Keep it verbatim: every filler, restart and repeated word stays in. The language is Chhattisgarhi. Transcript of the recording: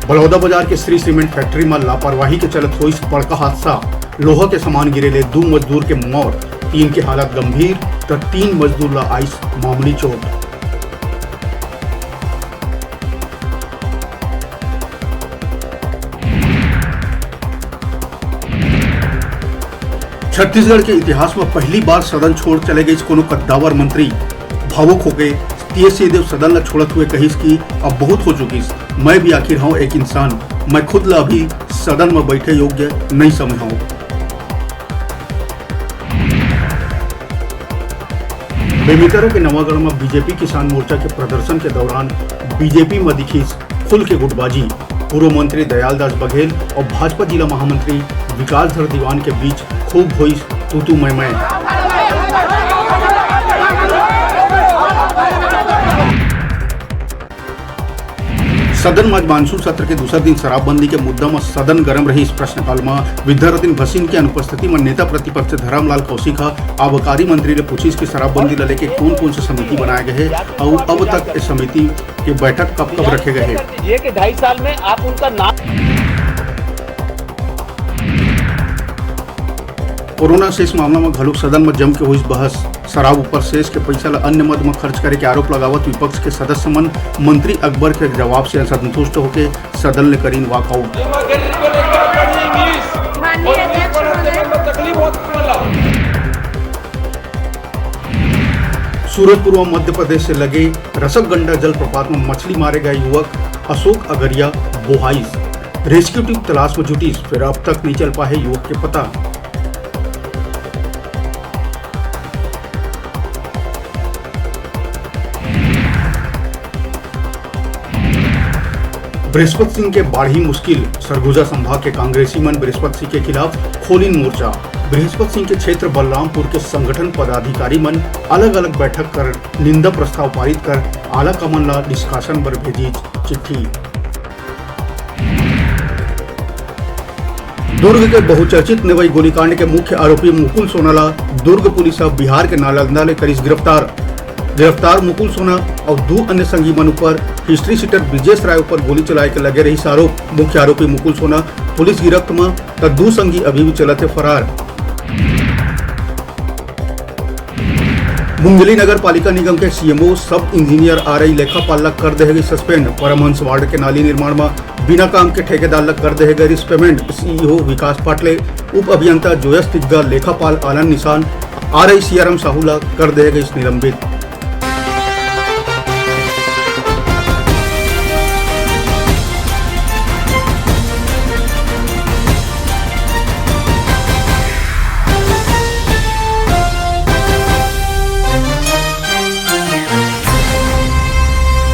बलौदा बाजार के श्री सीमेंट फैक्ट्री म लापरवाही के चलत होइस बड़का हादसा। लोहा के सामान गिरे ले दू मजदूर के मौत, तीन के हालत गंभीर, त तीन मजदूर ला आइस मामूली चोट। छत्तीसगढ़ के इतिहास म पहली बार सदन छोड़ चले गइस कोनो कद्दावर मंत्री। भावुक होके टीएस सिंहदेव सदन ला छोड़त हुए कहिस कि अब बहुत हो चुकिस, मैं भी आखिर हूँ एक इंसान, मैं खुद ला अभी सदन म बैठे योग्य नहीं समझ हूँ। बेमेतरा के नवागढ़ म बीजेपी किसान मोर्चा के प्रदर्शन के दौरान बीजेपी म दिखिस खुल के गुटबाजी। पूर्व मंत्री दयालदास बघेल और भाजपा जिला महामंत्री विकासधर दीवान के बीच खूब होइस तू तू मैं मैं। सदन म आज मानसून सत्र के दूसर दिन शराबबंदी के मुद्दा म सदन गरम रहिस। प्रश्नकाल म विद्यारतन भसीन के अनुपस्थिति म नेता प्रतिपक्ष धरमलाल कौशिक ह आबकारी मंत्री ले पूछिस कि शराबबंदी ल लेके कोन कोन से समिति बनाए गए हे अउ अब तक ए समिति के बैठक कब कब रखे गए हे। ये कि ढाई साल में आप उनका नाम कोरोना सेस मामला म घलोक सदन म जम के होइस बहस। शराब ऊपर सेस के पइसा ल अन्य मद म खर्च करे के आरोप लगावत विपक्ष के सदस्य मन मंत्री अकबर के जवाब से असंतुष्ट होके सदन ले करीन वॉकआउट। माननीय अध्यक्ष महोदय। सूरजपुर म मध्य प्रदेश से लगे रसकगंडा जलप्रपात म मछली मारे गए युवक अशोक अगरिया बोहाइस। रेस्क्यू टीम तलाश म जुटिस, फेर अब तक नइ चल पाए युवक के पता। बृहस्पत सिंह के बाढ़ही मुश्किल, सरगुजा संभाग के कांग्रेसी मन बृहस्पत सिंह के खिलाफ खोलिन मोर्चा। बृहस्पत सिंह के क्षेत्र बलरामपुर के संगठन पदाधिकारी मन अलग-अलग बैठक कर निंदा प्रस्ताव पारित कर आलाकमान ला निष्कासन बर भेजिस चिट्ठी। दुर्ग के बहुचर्चित नेवई गोलीकांड के मुख्य आरोपी मुकुल सोना ला दुर्ग पुलिस ह बिहार के नालंदा ले करिस गिरफ्तार। गिरफ्तार मुकुल सोना अउ दू अन्य संगी मन ऊपर हिस्ट्री शीटर ब्रिजेश राय ऊपर गोली चलाए के लगे रहिस आरोप। मुख्य आरोपी मुकुल सोना पुलिस गिरफ्त म, त दू संगी अभी भी चलत हे फरार। मुंगेली नगर पालिका निगम के सीएमओ सब इंजीनियर आरआई लेखापाल ला कर देहे गई सस्पेंड। परमहंस वार्ड के नाली निर्माण म बिना काम के ठेकेदार ला कर देहे गई रिस पेमेंट। सीईओ विकास पाटले, उप अभियंता जोयस तिग्गा, लेखापाल आनंद निशान, आरआई सीआरएम साहू ला कर देहे गई निलंबित।